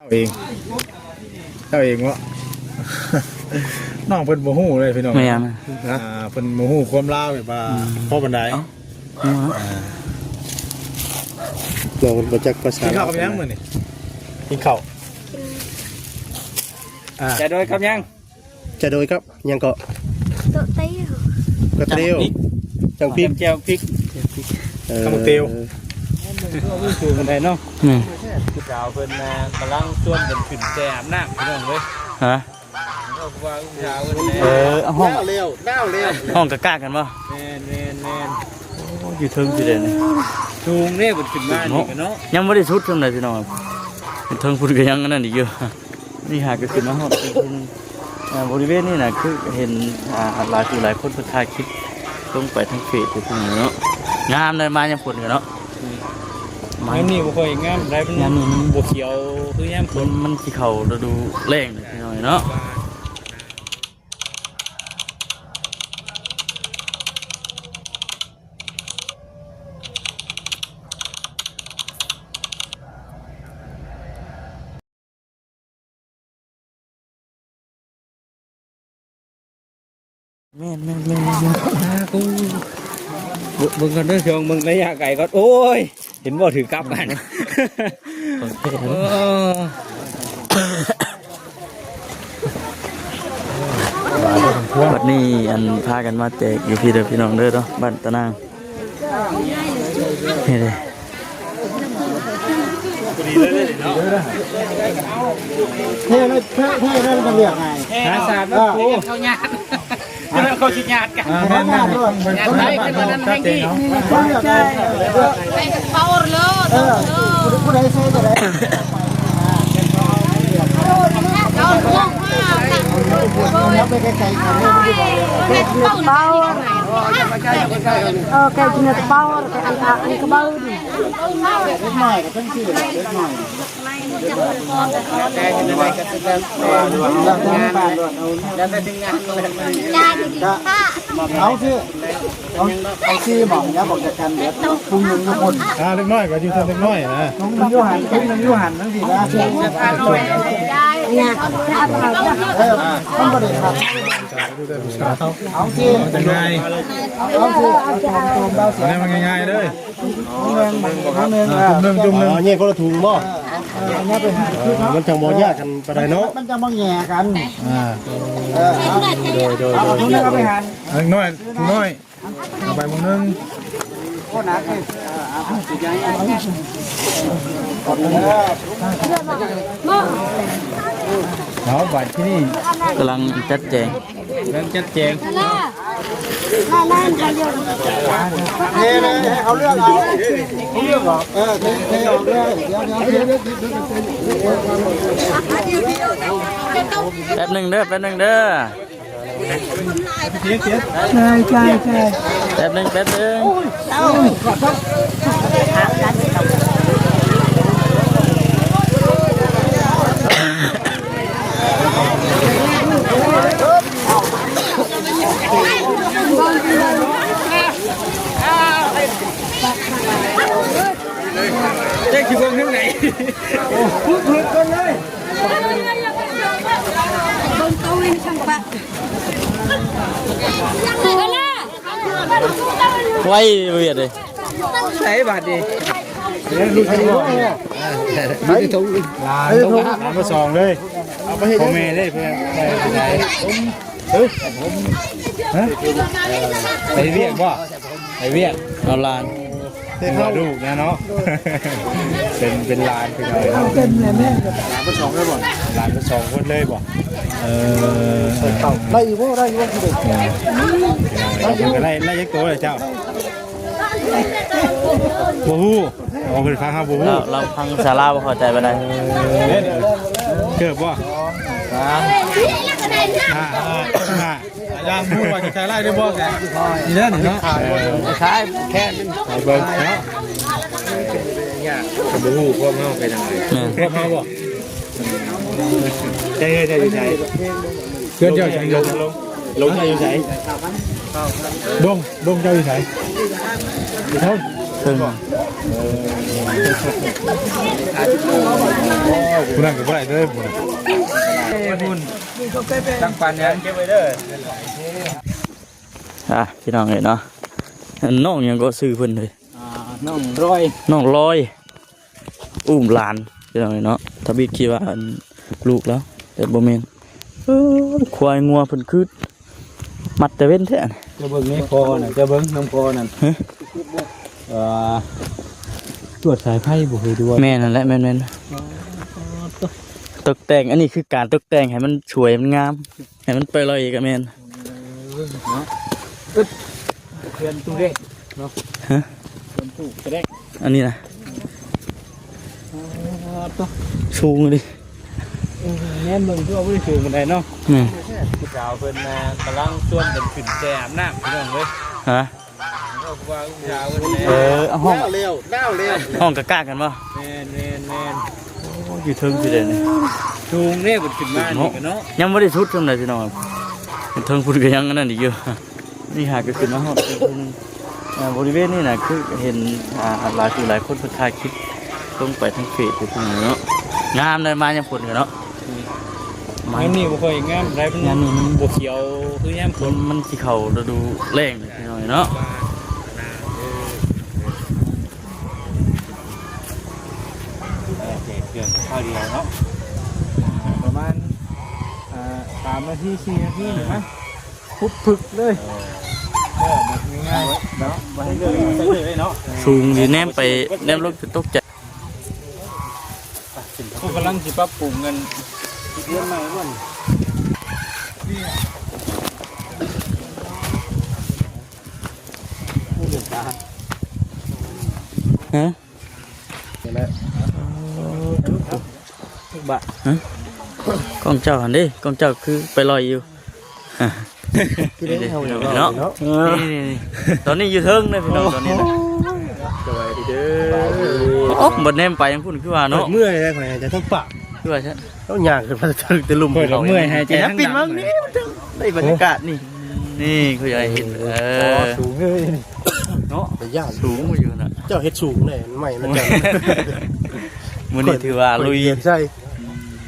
ເອງ ເຈົ້າເອງເນາະ. ນ້ອງເພິ່ນບໍ່ຮູ້ເລີຍພີ່ນ້ອງ. ແມ່ນ. ນະ ອ່າ ເພິ່ນບໍ່ຮູ້ຄວາມລາວແບບວ່າ ອືມ ພໍປານໃດ. ເອົ້າ ອ່າ ນ້ອງເພິ່ນບໍ່ຈັກພາສາລາວ. ກິນເຂົ້າກັບຫຍັງມື້ນີ້? ກິນເຂົ້າ ອ່າ ຈະໂດຍກັບຫຍັງ? ຈະໂດຍກັບຫຍັງເກາະ? ເກາະເຕວ ເກາະເຕວ ຈຳພິກ ຈຳພິກ ແຈ່ວພິກ ເອີ ຕຳບັກເຕວ ສູງປານໃດເນາະ. ແມ່ນ. ຜູ້ສາວເພິ່ນນະກຳລັງຊວນກັນຂຶ້ນແຊ່ອາບນ້ຳ ພີ່ນ້ອງເອີຍ. ຮະ? ເອີ ຫ້ອງ ໜາວແລ້ວ ໜາວແລ້ວ ຫ້ອງກະກາກັນບໍ່? ແມ່ນໆໆ. ໂອ້ ຢູ່ເທິງຊິໄດ້ນີ້ ສູງເດ້ ເພິ່ນຂຶ້ນມານີ້ກະເນາະ. ຍັງບໍ່ໄດ້ສຸດສ່ຳໃດພີ່ນ້ອງ ເທິງພຸ້ນກະຍັງອັນນັ້ນອີກຢູ່. ນີ້ຫາກະຂຶ້ນມາຮອດເທິງ ອ່າ ບໍລິເວນນີ້ນະ ຄືເຫັນ ອ່າ ຫຼາຍຜູ້ຫຼາຍຄົນເພິ່ນຖ່າຍຄລິບລົງໄປທາງເຟສຢູ່ພຸ້ນເນາະ. ງາມເລີຍ ມາຍາມຝົນກະເນາະ. ອືມ ຍາມນີ້ບໍ່ຄ່ອຍງາມປານໃດ ມັນ ຍາມນີ້ມັນບໍ່ຂຽວຄືຍາມຝົນ ມັນ ມັນຊິເຂົ້າລະດູແລ້ງແລ້ວ ພີ່ນ້ອງເນາະ. ແມ່ນໆໆໆ ອ່າ ກູ ເບິ່ງ ເບິ່ງກ່ອນເດີ ຊ່ວງເບິ່ງໄລຍະໄກກ່ອນ. ໂອ້ຍ ເຫັນບໍ່ ຖືກກັບກັນ. ໂອເຄ ໂອ້ ບັດນີ້ອັນພາກັນມາແຈກຢູ່ພີ້ເດີພີ່ນ້ອງເດີເນາະ ບ້ານຕານາງ. ນີ້ເດ້ ເທເລີຍ ເທ ເທເລີຍ ມັນກະລວກງ່າຍ ຫາສາດມາປູ ເຂົາຍາດ ເຂົາຊິຍາດກັນ. ອ່າ ແມ່ນໆ ຍາດໄດ້ ເພິ່ນວ່ານັ້ນແຮງດີ ເຂົາເລືອກງ່າຍ ໃສ່ກະເປົາໂລດ ເອີ ຜູ້ໃດໃສ່ກະໄດ້. ເອົາໄປໄກໆ ເອົາ ເອີ ແກະກິນກະເປົາ ແກະອັນກະເບົາ. ເດັກນ້ອຍກະຈັ່ງຊີ້ແຫຼະ ເດັກນ້ອຍ ແຕ່ເຮັດແນວໃດກະຊິແບບ ແລ້ວແຕ່ທີມງານ ແລ້ວແຕ່ທີມງານ ເອົາຊິ ເອົາ ເອົາສີ່ໝ່ອງ ຢ່າບອກຈາກກັນເບິດ ທຸງໜຶ່ງຢູ່ພຸ້ນ. ອ່າ ເດັກນ້ອຍກະຢູ່ເທິງເດັກນ້ອຍນະ ທຸງໜຶ່ງຢູ່ຫັ້ນ ທຸງໜຶ່ງຢູ່ຫັ້ນ ຈັ່ງຊີ້ນະ. ເອີ ມັນບໍ່ໄດ້ຄັບ ເອົາຊິ ງ່າຍ ເອົາຊິ ເອົາໂຕມໆ ເອົາຊິ ເອົາແນວມັນງ່າຍໆເລີຍ. ຖົງໜຶ່ງ ຖົງໜຶ່ງ ເອີ ຖົງໜຶ່ງ ຖົງໜຶ່ງ ອໍ ແຍກຄົນລະຖົງບໍ່? ເອີ ເອົາໄປຫາ ເອີ ມັນຈັ່ງບໍ່ຍາກກັນປານໃດເນາະ ມັນຈັ່ງບໍ່ແຍ່ກັນ. ອ່າ ເອີ ໂດຍ ໂດຍ ເອົາຖົງໜຶ່ງ ເອົາໄປຫາ ເດັກນ້ອຍ ຜູ້ນ້ອຍ ເອົາໄປຖົງໜຶ່ງ. ໂອ້ ໜັກເລີຍ ເອົາ ເອົາ ເອົາ ເອົາ ເອົາ ບາດທີນີ້ກຳລັງຈັດແຈງ ເລື່ອງຈັດແຈງ ເທເລີຍ ໃຫ້ເຂົາເລືອກເອົາ ເຂົາເລືອກອອກ ເອີ ເທ ເທອອກເລີຍ ດຽວ ດຽວ ດຽວ ແປັບໜຶ່ງເດີ ແປັບໜຶ່ງເດີ ໃຊ່ ໃຊ່ ໃຊ່ ແປັບໜຶ່ງ ແປັບໜຶ່ງ. ແຈັກຊິເບິ່ງທາງໃດ ໂອ້ ເບິ່ງໂຕນີ້ຊ່າງປະ ໄວວຽດເດ້ ໃສ່ບາດນີ້ ເອີ ລູກ ຫຼານ ຫຼານມາສອງເລີຍ ເອົາໄປໃຫ້ພໍ່ແມ່ເລີຍ ເພື່ອ ເອີ ຮະ ໄປວຽກບໍ່? ໄປວຽກ ເອົາຫຼານ ເປັນລູກນະເນາະ ເປັນ ເປັນຫຼານ ເປັນຫຼານ ເປັນແມ່ ຫຼານເພິ່ນສອງຄົນເລີຍບໍ່? ຫຼານເພິ່ນສອງຄົນເລີຍບໍ່? ເອີ ໄດ້ຢູ່ບໍ່? ໄດ້ຢູ່ບໍ່? ເອີ ໄດ້ຢູ່ ໄດ້ ໄດ້ຈັກໂຕແລ້ວເຈົ້າ? ບໍ່ຮູ້ ເອົາເພິ່ນຟັງເຮົາບໍ່ຮູ້ ລາວ ລາວຟັງພາສາລາວບໍ່ເຂົ້າໃຈປານໃດ. ເອີ ເກີບບໍ່? ສາມ ຫ້າ ຫ້າ ອາຈານຮູ້ວ່າຈະໃຊ້ໄລ່ໄດ້ບໍ່ແກ? ນີ້ເດີນີ້ເນາະ ເອີ ໃຊ້ແຄ່ໄປເບິ່ງເນາະ ເປັນຍາກ ບໍ່ຮູ້ພວກເຮົາໄປທາງໃດ ແມ່ນ ພວກເຮົາບໍ່? ໃຈເຮືອນເຈົ້າຢູ່ໃສ? ເຮືອນເຈົ້າຢູ່ໃສ? ລົງ ລົງເຈົ້າຢູ່ໃສ? ດົງ ດົງເຈົ້າຢູ່ໃສ? ຢູ່ເທິງ ເທິງ ຜູ້ນັ້ນກໍບໍ່ໄດ້ເດີ ຜູ້ນັ້ນ ເອີ ບຸນ ຕັ້ງປານຫຍັງ ເກັບໄວ້ເດີ. ອ່າ ພີ່ນ້ອງເອີຍເນາະ ນ້ອງຫຍັງກໍຊື່ເພິ່ນເລີຍ ອ່າ ນ້ອງລອຍ ນ້ອງລອຍ ອຸ້ມຫຼານ ພີ່ນ້ອງເອີຍເນາະ. ທຳອິດຄິດວ່າ ອັນ ລູກລາວ ແຕ່ບໍ່ແມ່ນ. ເອີ ຄວາຍງົວເພິ່ນຄືມັດແຕ່ເວັນແທ້. ເຈົ້າເບິ່ງໃນຄໍນັ້ນ ເຈົ້າເບິ່ງນຳຄໍນັ້ນ ຮະ ເອີ ລວດສາຍໄຟບໍ່ ຄືວ່າ ແມ່ນນັ້ນແຫຼະ ແມ່ນໆ ອໍ ຕົກແຕ່ງ. ອັນນີ້ຄືການຕົກແຕ່ງໃຫ້ມັນສວຍ ມັນງາມ ໃຫ້ມັນໄປລອຍກໍແມ່ນ. ເອີ ເນາະ ອຶບ ເພື່ອນຕູ້ເດ້ເນາະ ຮະ ເພື່ອນຕູ້ກະແດກ ອັນນີ້ນະ ອໍ ໂຕ ສູງອີ່ຫຼີ. ເອີ ແມ່ນເບິ່ງຄືວ່າບໍ່ໄດ້ສູງປານໃດເນາະ. ແມ່ນ ຜູ້ສາວເພິ່ນນະກຳລັງຊວນກັນຂຶ້ນແຊ່ອາບນ້ຳ ພີ່ນ້ອງເອີຍ ຮະ ເອີ ຜູ້ສາວເພິ່ນ ເອີ ຫ້ອງ ໜາວແລ້ວ ໜາວແລ້ວ ຫ້ອງກະກາກັນບໍ່? ແມ່ນໆໆ ໂອ້ ຢູ່ເທິງຊິໄດ້ນີ້ ສູງເດ້ ເພິ່ນຂຶ້ນມານີ້ກະເນາະ ຍັງບໍ່ໄດ້ສຸດສ່ຳໃດພີ່ນ້ອງ ເທິງພຸ້ນກະຍັງອັນນັ້ນອີກຢູ່. ນີ້ຫາກໍຂຶ້ນມາຮອດເທິງພຸ້ນ ອ່າ ບໍລິເວນນີ້ນະ ຄືເຫັນ ອ່າ ຫຼາຍຜູ້ຫຼາຍຄົນເພິ່ນຖ່າຍຄລິບລົງໄປທາງເຟສຢູ່ພຸ້ນເນາະ. ງາມໄດ໋ ມາຍາມຝົນກະເນາະ ອືມ ມາ ຍາມນີ້ບໍ່ຄ່ອຍງາມປານໃດ ມັນ ຍາມນີ້ມັນບໍ່ຂຽວຄືຍາມຝົນ ມັນ ມັນຊິເຂົ້າລະດູແລ້ງ ພີ່ນ້ອງເນາະ. ເອີ ແຈກເຄື່ອງຄາວດຽວເນາະ ປະມານ ອ່າ ສາມນາທີ ສີ່ນາທີນີ້ນະ ປຸບປຶກເລີຍ ເອີ ເອີ ແບບງ່າຍໆເນາະ ບໍ່ໃຫ້ເລື່ອຍ ບໍ່ໃຫ້ເລື່ອຍເນາະ. ສູງດີ ແນມໄປແນມລົງຈົນຕົກໃຈ. ພວກກຳລັງຊິປັບປຸງເຮືອນ ເຮືອນໃໝ່ບໍ່ນີ້ ຮະ ນີ້ແຫຼະ ບະ ຮະ ກ້ອງເຈົ້າຫັ້ນເດ້ ກ້ອງເຈົ້າຄືໄປລອຍຢູ່ ຄືໄດ້ເຮົາເນາະ ເນາະ ນີ້ໆໆ ຕອນນີ້ຢູ່ເທິງເດ້ພີ່ນ້ອງ ຕອນນີ້ນະ ສະບາຍດີເດີ. ໂອ້ ບໍ່ແນມໄປທາງພຸ້ນຄືວ່າເນາະ ເມື່ອຍເດ້ ຂ້ອຍຈະຕ້ອງປາກ ຄືວ່າຊັ້ນ ຕ້ອງຍ່າງຂຶ້ນມາເທິງແຕ່ລຸ່ມ ຂ້ອຍກໍເມື່ອຍຫາຍໃຈ ປີນມານີ້ ໄດ້ບັນຍາກາດນີ້ ນີ້ຂ້ອຍຢາກເຫັນ ເອີ ສູງເລີຍເນາະ ໄດ້ຢ້ານສູງຢູ່ນະ ເຈົ້າເຮັດສູງແດ່ ໄມ້ມັນເຈົ້າ ມື້ນີ້ຖືວ່າລຸຍ ຂ້ອຍເຮັດໃສ່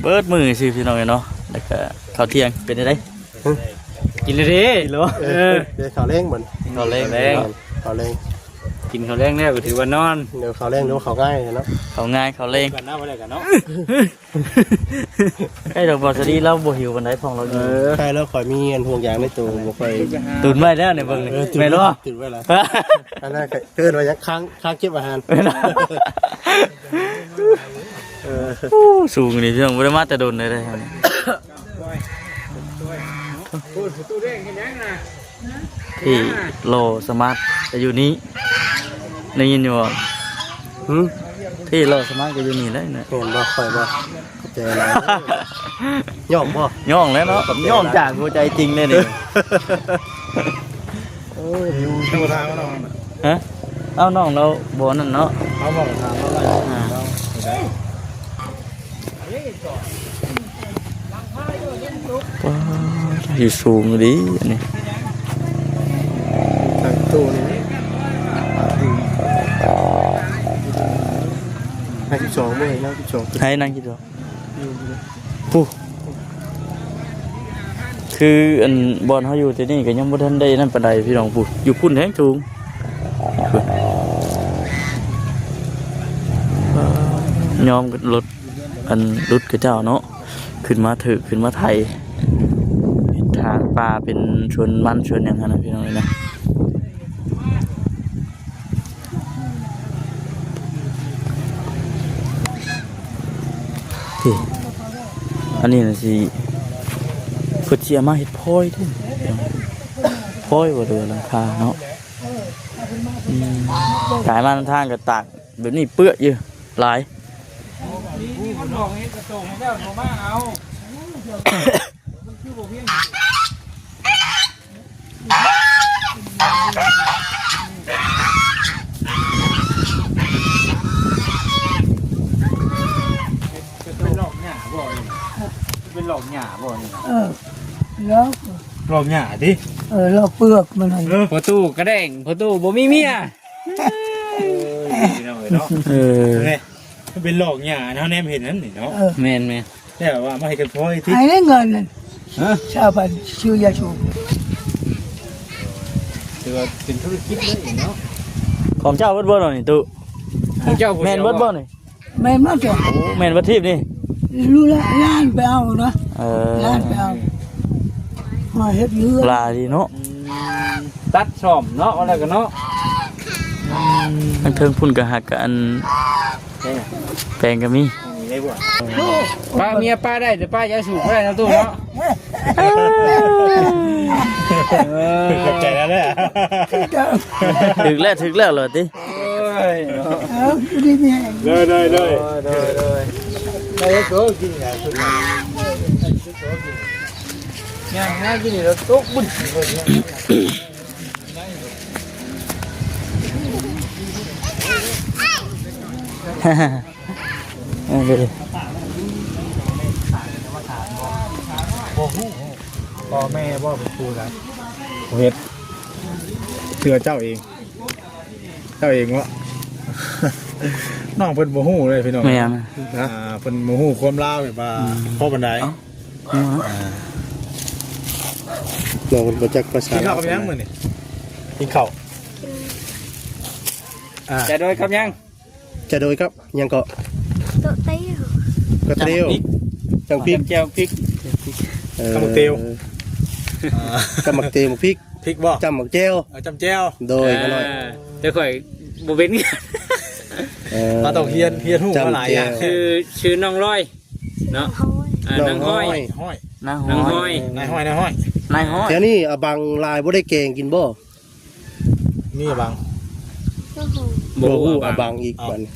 ເບິດມື້ຊື່ພີ່ນ້ອງເອີຍເນາະ. ແລ້ວກະເຂົ້າທ່ຽງເປັນຈັ່ງໃດ? ກິນແລ້ວເດ້ ກິນແລ້ວບໍ່? ເອີ ເອີ ເຂົ້າແລງບັດ ເຂົ້າແລງ ເຂົ້າແລງ ກິນເຂົ້າແລງແລ້ວກໍຖືວ່ານອນ ດຽວເຂົ້າແລງ ດຽວເຂົ້າງ່າຍເນາະ ເຂົ້າງ່າຍເຂົ້າແລງ ກັນນະ ບໍ່ໄດ້ກັນເນາະ. ໃກ້ດອກ ບໍ່ສະດີລາວບໍ່ຫິວປານໃດ ຂອງລາວຢູ່ ເອີ ໃຊ່ແລ້ວ ຂ້ອຍມີອັນຫ່ວງຢາງໃນໂຕ ບໍ່ຄ່ອຍ ຕຸນໄວ້ແລ້ວນີ້ເບິ່ງ ເອີ ຕຸນ ແມ່ນບໍ່? ຕຸນໄວ້ລະ ອັນນັ້ນເອີ້ນວ່າຫຍັງ ຄ້າງ ຄ້າງເກັບອາຫານ ເອີ ໂອ້ ສູງນີ້ພີ່ນ້ອງ ບໍ່ໄດ້ມາແຕ່ດົນເລີຍເດ້. ທີ່ຫຼໍ່ສະມາດກໍຢູ່ນີ້ ໄດ້ຍິນຢູ່ບໍ່? ຫືມ? ທີ່ຫຼໍ່ສະມາດກໍຢູ່ນີ້ແຫຼະນະ. ແມ່ນບໍ່? ຂ້ອຍບໍ່? ຂອບໃຈຫຼາຍ. ຍ້ອງບໍ່? ຍ້ອງແຫຼະເນາະ. ຂອບໃຈຫຼາຍ. ຍ້ອງຈາກຫົວໃຈຈິງເລີຍນີ້. ເອີ ຢູ່ທາງເຮົາເນາະ. ຮະ? ເອົ້າ ນ້ອງລາວບໍ່ນັ້ນເນາະ. ເຮົາບໍ່ຖາມລາວໄດ້. ອ່າ. ໄດ້. ວ້າວ ຢູ່ສູງດີອັນນີ້ ທາງຕູ້ນີ້ ໃຫ້ສິບສອງເລີຍນະ ສິບສອງ ໃຫ້ນັ່ງສິບສອງ ຢູ່ພຸ້ນ ຜູ້ ຄືອັນບ່ອນເຮົາຢູ່ແຕ່ນີ້ກໍຍັງບໍ່ທັນໄດ້ນັ້ນປານໃດພີ່ນ້ອງ ຜູ້ ຢູ່ພຸ້ນແຮງສູງ ຍອມລົດ ອັນຫຼຸດເຂົາເຈົ້າເນາະ ຂຶ້ນມາຖືກ ຂຶ້ນມາໄຖ ເຮັດທາງປ່າເປັນສວນມັນສວນຫຍັງຫັ້ນນະ ພີ່ນ້ອງເອີຍນະ. ນີ້ ອັນນີ້ນະຊິ ເພິ່ນຊິເອົາມາເຮັດພອຍເດ້ ພອຍບໍ່ ຫຼືວ່າຫຼັງຄາເນາະ. ອືມ ກາຍມານຳທາງກໍຕາກ ແບບນີ້ເປື້ອຢູ່ຫຼາຍ ເປັນລອກຫຍ້າບໍ່ນີ້? ເອີ ລອກ ລອກຫຍ້າຕິ? ເອີ ລອກເປືອກມັນຫັ້ນ. ເອີ ພໍ່ຕູ້ກະແດງ ພໍ່ຕູ້ບໍ່ມີເມຍ. ພີ່ນ້ອງເອີຍເນາະ. ເອີ ນີ້ ມັນເປັນຫຼອກຫຍ້າເຮົາແນມເຫັນນັ້ນນີ້ເນາະ. ເອີ ແມ່ນໆ ແຕ່ວ່າມາເຮັດກັນພໍທີ່ ໃຫ້ເງິນນັ້ນ ຮະ ຊາວພັນຊື້ຢາສູບ. ຖືວ່າເປັນທຸລະກິດເລີຍເນາະ. ຂອງເຈົ້າເບິດບໍ່ເນາະນີ້ຕູ້? ຂອງເຈົ້າຜູ້ດຽວ ແມ່ນເບິດບໍ່ນີ້? ແມ່ນໝົດເຈົ້າ. ໂອ້ ແມ່ນເບິດທີບນີ້ ລູກຫຼານໄປເອົານະ. ເອີ ຫຼານໄປເອົາ ມາເຮັດເຮືອນຫຼາຍດີເນາະ. ອືມ ຕັດສ້ອມເນາະ ວ່າແລ້ວກໍເນາະ. ອືມ ທາງເທິງພຸ້ນກໍຫາກ ອັນ ແປງກໍມີ. ປ້າເມຍປ້າໄດ້ ແຕ່ປ້າຢາສູບບໍ່ໄດ້ເນາະຕູ້ເນາະ. ເອີ ເອີ ເຂົ້າໃຈແລ້ວແຫຼະ. ຖືກແລ້ວ ຖືກແລ້ວເລີຍຕິ. ໂອ້ຍ ເອີ ຢູ່ດີມີແຮງ ໂດຍ ໂດຍ ໂດຍ ໂດຍ ໂດຍ ໄດ້ໂຕກິນແລ້ວ ຍ່າງຫາກິນນີ້ແລ້ວຕົກບຶ້ນ. ເອີ ບໍ່ຮູ້ ພໍ່ແມ່ບໍ່ເປັນຜູ້ໃດເຮັດ ເຊື່ອເຈົ້າເອງ. ເຈົ້າເອງເນາະ ນ້ອງເພິ່ນບໍ່ຮູ້ເລີຍພີ່ນ້ອງ. ແມ່ນ ນະ ອ່າ ເພິ່ນບໍ່ຮູ້ຄວາມລາວ ແບບວ່າ ອືມ ພໍປານໃດ. ເອົ້າ ອ່າ ນ້ອງເພິ່ນບໍ່ຈັກພາສາລາວ. ກິນເຂົ້າກັບຫຍັງມື້ນີ້? ກິນເຂົ້າ ອ່າ ຈະໂດຍກັບຫຍັງ? ຈະໂດຍກັບຫຍັງເກາະ? ໂຕະເຕວ ກະເຕວ ຈ້ຳພລິກ ຈ້ຳພລິກ ເອີ ກັບໝາກເຕວ ອ່າ ກັບໝາກເຕວ ໝາກພິກ ພິກບໍ່? ຈ້ຳໝາກແຈ່ວ ເອີ ຈ້ຳແຈ່ວ ໂດຍ ອ່າ ຂ້ານ້ອຍ ແຕ່ຂ້ອຍບໍ່ເປັນ. ເອີ ມາຕ້ອງຮຽນ ຮຽນຮູ້ມາຫຼາຍຢ່າງ. ຊື່ ຊື່ນ້ອງລອຍເນາະ. ອ່າ ນ້ອງຮອຍ ນາງຮອຍ ນາງຮອຍ ນາຍຮອຍ ນາຍຮອຍ ນາຍຮອຍ. ແຖວນີ້ອະບັງຫຼາຍ ບໍ່ໄດ້ແກງກິນບໍ່? ມີອະບັງ ບໍ່ຮູ້ ບໍ່ຮູ້ອະບັງ ອະບັງອີກ. ເອົ້າ ບັດນີ້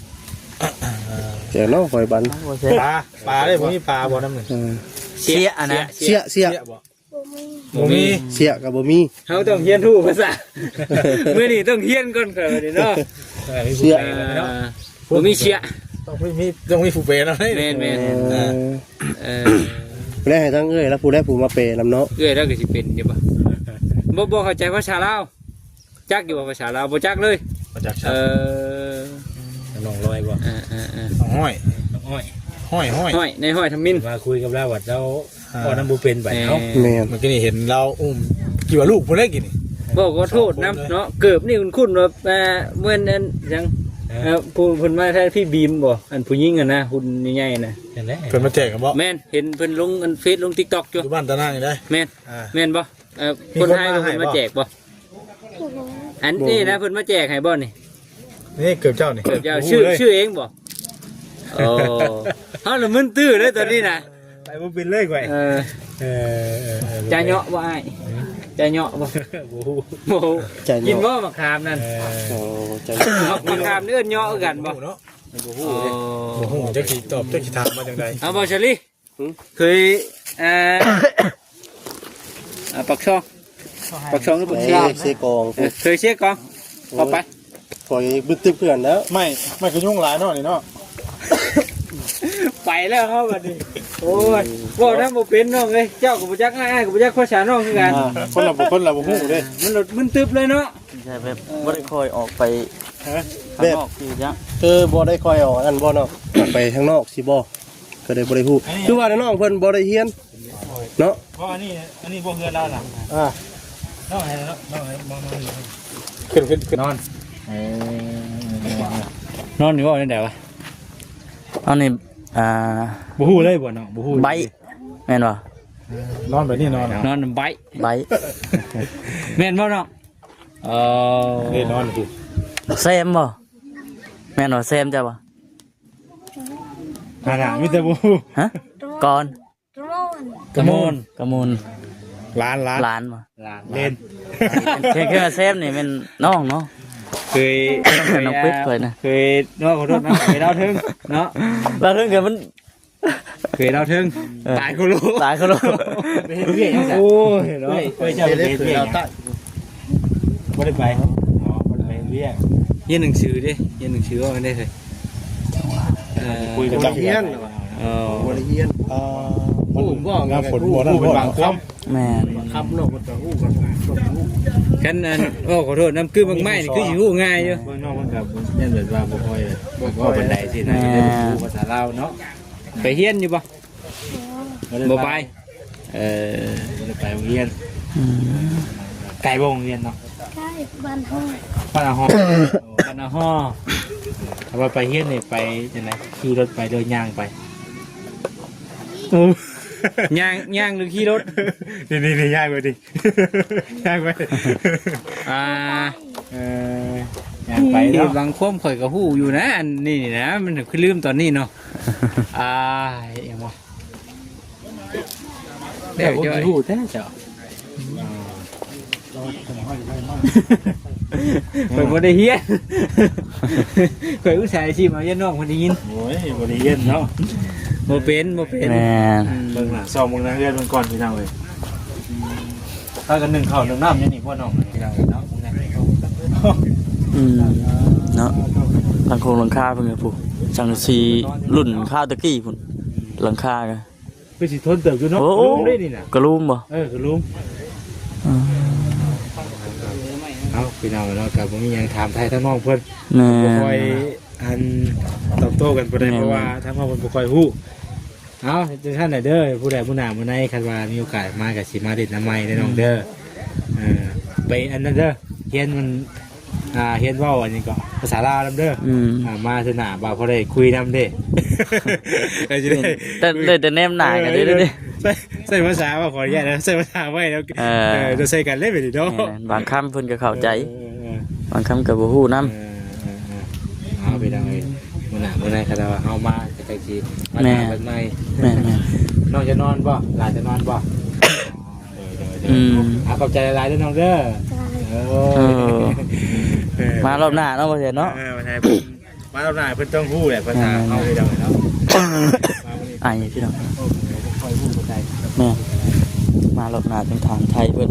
ແຕ່ເນາະ ຫອຍບັນ ປາ ປາເດ້ ບໍ່ມີປາບໍ່ນຳນີ້? ເອີ ເຊຍ ເຊຍ ອັນນະ ເຊຍ ເຊຍ ເຊຍ ບໍ່ ບໍ່ມີ ບໍ່ມີ ເຊຍກໍບໍ່ມີ. ເຮົາຕ້ອງຮຽນຮູ້ພາສາ ມື້ນີ້ຕ້ອງຮຽນກ່ອນ ຂ້ອຍວ່ານີ້ເນາະ. ເຊຍ ອ່າ ບໍ່ມີເຊຍ ຕ້ອງມີ ຕ້ອງມີຜູ້ແປນຳ. ແມ່ນໆ ເອີ ເອີ ແລ້ວໃຫ້ທາງເອື້ອຍລາວຜູ້ໃດຜູ້ມາແປນຳເນາະ. ເອື້ອຍລາວກໍຊິເປັນຢູ່ບໍ່? ບໍ່ ບໍ່ເຂົ້າໃຈພາສາລາວ. ຈັກຢູ່ບໍ່ພາສາລາວ? ບໍ່ຈັກເລີຍ ບໍ່ຈັກ. ເອີ ນ້ອງລອຍບໍ່? ເອີໆໆ ນ້ອງຫ້ອຍ ນ້ອງອ້ອຍ ຫ້ອຍ ຫ້ອຍ ນາຍຫ້ອຍທຳມິນ ມາຄຸຍກັບລາວວ່າເຈົ້າ ອ່າ ເວົ້ານຳບໍ່ເປັນໄປເນາະ. ແມ່ນ ເມື່ອກີ້ນີ້ເຫັນລາວອຸ້ມ ຄິດວ່າລູກເພິ່ນເດ້ກີ້ນີ້. ບໍ່ ຂໍໂທດນຳເນາະ ເກີບນີ້ຄຸ້ນໆວ່າ ເອີ ເໝືອນອັນຫຍັງ ເອີ ເອີ ຜູ້ເພິ່ນມາແທນພີ່ບີມບໍ່? ອັນຜູ້ຍິງຫັ້ນນະ ຫຸ່ນໃຫຍ່ໆນະ ນັ້ນແຫຼະ ເພິ່ນມາແຈກບໍ່? ແມ່ນ ເຫັນເພິ່ນລົງອັນເຟສ ລົງຕິກຕັອກຢູ່ ຢູ່ບ້ານຕານາງນີ້ໄດ໋. ແມ່ນ ອ່າ ແມ່ນບໍ່? ເອີ ມີຄົນມາໃຫ້ບໍ່? ເພິ່ນມາແຈກບໍ່? ບໍ່ຮູ້ ອັນນີ້ນະ ເພິ່ນມາແຈກໃຫ້ບໍ່ນີ້? ນີ້ເກີບເຈົ້ານີ້ ເກີບເຈົ້າ ບໍ່ຮູ້ເລີຍ ຊື່ເອງບໍ່? ໂອ້ ເຮົາລະມຶນຕື້ເລີຍຕອນນີ້ນະ ໄປບໍ່ເປັນເລີຍຂ້ອຍ. ເອີ ເອີ ເອີ ເອີ ຈະເຍາະບໍ່ອ້າຍ? ຫືມ ຈະເຍາະບໍ່? ບໍ່ຮູ້ ບໍ່ຮູ້ ຈະເຍາະ ກິນບໍ່ໝາກຂາມນັ້ນ? ເອີ ໂອ້ ຈະເຍາະ ໝາກ ໝາກຂາມນີ້ເອີ້ນເຍາະຄືກັນບໍ່? ບໍ່ຮູ້ເນາະ ບໍ່ຮູ້ເດ້ ບໍ່ຮູ້ ຈັກຊິຕອບ ຈັກຊິຖາມວ່າຈັ່ງໃດ. ເອົາບໍ່ ສາລີ? ຫືມ ເຄີຍ ອ່າ ອ່າ ປາກຊ່ອງ ປາກຊ່ອງ ຫຼື ປາກຊຽວ? ເຊກອງ ເອີ ເຄີຍເຊກອງ. ໂອ້ຍ ເຂົ້າໄປ ຂ້ອຍມືດຕຶບເພື່ອນແລ້ວ. ໄມ້ ໄມ້ກະຍຸງຫຼາຍເນາະນີ້ເນາະ. ໄປແລ້ວເຮົາບັດນີ້. ໂອ້ຍ ເວົ້ານຳບໍ່ເປັນນ້ອງເອີຍ ເຈົ້າກໍບໍ່ຈັກ ອ້າຍ ອ້າຍກໍບໍ່ຈັກພາສານ້ອງຄືກັນ. ອ່າ ຄົນລະ ຄົນລະບໍ່ຮູ້ເດ້ ມັນລະມຶນຕຶບເລີຍເນາະ. ໃຊ່ ແບບ ເອີ ບໍ່ໄດ້ຄ່ອຍອອກໄປ ຮະ ຂ້າງນອກ ແບບ ຄືຈັ່ງ ຄືບໍ່ໄດ້ຄ່ອຍອອກອັນນັ້ນບໍ່ເນາະ ອອກໄປທາງນອກຊິບໍ່ ກໍເລີຍບໍ່ໄດ້ຮູ້. ຄືວ່ານ້ອງເພິ່ນບໍ່ໄດ້ຮຽນເນາະ. ເພາະອັນນີ້ ອັນນີ້ບໍ່ເຮືອນລາວນະ. ອ່າ ນ້ອງໃຫ້ ນ້ອງໃຫ້ ນ້ອງ ນ້ອງ ຂຶ້ນ ຂຶ້ນ ຂຶ້ນ ນອນ. ເອີ ນອນຢູ່ບໍ່ ແນວໃດວະ? ອັນນີ້ ອ່າ ບໍ່ຮູ້ເລີຍບໍ່ເນາະ ບໍ່ຮູ້ ໄບ ແມ່ນບໍ່? ເອີ ນອນແບບນີ້ນອນ ນອນໄບ ໄບ ແມ່ນບໍ່ເນາະ? ເອີ ນີ້ນອນຢູ່ ແຊມບໍ່? ແມ່ນບໍ່ ແຊມເຈົ້າບໍ່? ຫາໜ້າມີແຕ່ບໍ່ຮູ້. ຮະ? ກ່ອນ ກະໂມນ ກະໂມນ ກະໂມນ ຫຼານ ຫຼານ ຫຼານບໍ່? ຫຼານ ເລນ ເຄີຍ ເຄີຍມາແຊມນີ້ແມ່ນນ້ອງເນາະ. ເຄີຍ ນ້ອງເປັດຂ້ອຍນະ ເຄີຍ ເນາະ ຂໍໂທດນະ ເຄີຍລາວເທິງເນາະ ລາວເທິງກໍມັນ ເຄີຍລາວເທິງ ເອີ ຕາຍໂຄໂລ ຕາຍໂຄໂລ. ໄປເຮັດວຽກຫຍັງ? ໂອ້ຍເນາະ ເອີຍ ເຈົ້າໄປເຮັດວຽກຫຍັງ? ບໍ່ໄດ້ໄປ ອໍ ບໍ່ໄດ້ໄປເຮັດວຽກ. ຮຽນໜັງສືເດ້ ຮຽນໜັງສືວ່າແມ່ນໄດ້ເລີຍ. ເອີ ບໍ່ໄດ້ຮຽນ ເອີ ບໍ່ໄດ້ຮຽນ. ອໍ ຜູ້ບໍ່ ຍາມຝົນບໍ່ນັ້ນບໍ່ເນາະ ແມ່ນ ຄຳເນາະ ມັນກໍຮູ້ກັນ ຕ້ອງຮູ້ ຄັນອັນ ເວົ້າຂໍໂທດ ນຳຄືໝາກໄມ້ນີ້ຄືຊິຮູ້ງ່າຍຢູ່ ເບິ່ງນອກມັນກໍຍັງແບບວ່າບໍ່ຄ່ອຍ ບໍ່ຄ່ອຍປານໃດຊີ້ນະ ແມ່ນ ຍັງບໍ່ຮູ້ພາສາລາວເນາະ ໄປຮຽນຢູ່ບໍ່? ບໍ່ໄປ ບໍ່ໄປ ເອີ ບໍ່ໄດ້ໄປໂຮງຮຽນ ອືມ ໄກບໍ່ໂຮງຮຽນເນາະ? ໃກ້ ບ້ານຮອດ ບ້ານອາຮໍ ບ້ານອາຮໍ ຖ້າວ່າໄປຮຽນນີ້ໄປຈັ່ງໃດ? ຂີ່ລົດໄປ ຫຼື ຍ່າງໄປ? ໂອ້ ຍ່າງ ຍ່າງ ຫຼື ຂີ່ລົດ? ນີ້ໆໆ ຍ່າງໄປຕິ ຍ່າງໄປ ອ່າ ເອີ ຍ່າງໄປເນາະ ບາງຄວາມຂ້ອຍກໍຮູ້ຢູ່ນະ ອັນນີ້ນະ ມັນຄືລືມຕອນນີ້ເນາະ ອ່າ ອີຫຍັງວະ? ແລ້ວ ແລ້ວ ເຈົ້າ ຮູ້ແທ້ເຈົ້າ ຂ້ອຍບໍ່ໄດ້ຮຽນ ຂ້ອຍອຸດສາຫະຊິມາຮຽນນອກ ບໍ່ໄດ້ຍິນ ໂອ້ຍ ບໍ່ໄດ້ຮຽນເນາະ ບໍ່ເປັນ ບໍ່ເປັນ ແມ່ນ ອືມ ເບິ່ງນະ ຊອກເບິ່ງນະ ເຮືອນເບິ່ງກ່ອນ ພີ່ນ້ອງເອີຍ ພາກັນໜຶ້ງເຂົ້າໜຶ້ງນ້ຳຢູ່ນີ້ ພວກນ້ອງ ພີ່ນ້ອງເອີຍເນາະ ອືມ ເນາະ ຫຼັງຄົງຫຼັງຄາເພິ່ນກໍພຸ້ນ ສັງກະສີລຸ້ນຄາວຕະກີ້ພຸ້ນ ຫຼັງຄາກໍ ຄືຊິທົນເຕີບຢູ່ເນາະ ໂອ້ ກະລຸມເດ້ນີ້ນະ ກະລຸມບໍ່? ເອີ ກະລຸມ ອືມ ເອົາ ພີ່ນ້ອງເນາະ ກໍບໍ່ມີຫຍັງ ຖາມໄຖ່ທາງນ້ອງເພິ່ນ ແມ່ນ ບໍ່ຄ່ອຍ ອັນ ຕອບໂຕ້ກັນປານໃດ ແມ່ນ ເພາະວ່າທາງນ້ອງເພິ່ນບໍ່ຄ່ອຍຮູ້ ເອົາ ຈັ່ງຊັ້ນແຫຼະເດີ ຜູ້ໃດຜູ້ໜ້າມື້ໃນ ຄັນວ່າມີໂອກາດມາກໍຊິມາຫຼິ້ນນຳໃໝ່ເດີນ້ອງເດີ ອືມ ເອີ ໄປອັນນັ້ນເດີ ຮຽນມັນ ອ່າ ຮຽນເວົ້າອັນນີ້ກໍພາສາລາວນຳເດີ ອືມ ອ່າ ມາເທື່ອໜ້າບ່າວພໍໄດ້ຄຸຍນຳເດ້ ກໍຊິໄດ້ ແຕ່ ໄດ້ແຕ່ແນມໜ້າກັນເດ້ ເອີ ເດ້ ໃຊ້ ໃຊ້ພາສາວ່າ ຂໍອະນຸຍາດນະ ໃຊ້ພາສາໄວ້ແລ້ວ ເອີ ເອີ ຈະໃສ່ກັນເລີຍບາດນີ້ເນາະ ແມ່ນ ບາງຄຳເພິ່ນກໍເຂົ້າໃຈ ເອີ ເອີ ເອີ ບາງຄຳກໍບໍ່ຮູ້ນຳ ເອີ ເອີ ເອີ ເອົາ ໄປທາງນີ້ ມື້ໜ້າມື້ໃນຄັນວ່າເຮົາມາກໍຈັ່ງຊິມາຖາມກັນໃໝ່ ແມ່ນ ແມ່ນ ແມ່ນ ນ້ອງຈະນອນບໍ່? ຫຼານຈະນອນບໍ່? ໂດຍ ໂດຍ ໂດຍ ອືມ ອ່າ ຂອບໃຈຫຼາຍໆເດີນ້ອງເດີ ໂດຍ ເອີ ເອີ ມາລອບໜ້າເນາະ ບໍ່ເຫັນເນາະ ເອີ ມາໄທ ມາລອບໜ້າເພິ່ນຕ້ອງຮູ້ແຫຼະ ພາສາເຮົາ ແມ່ນໆ ເນາະ ໄອພີ່ນ້ອງ ໂອ້ ບໍ່ຄ່ອຍຮູ້ປານໃດ ແມ່ນ ມາລອບໜ້າຕ້ອງຖາມໄທເພິ່ນ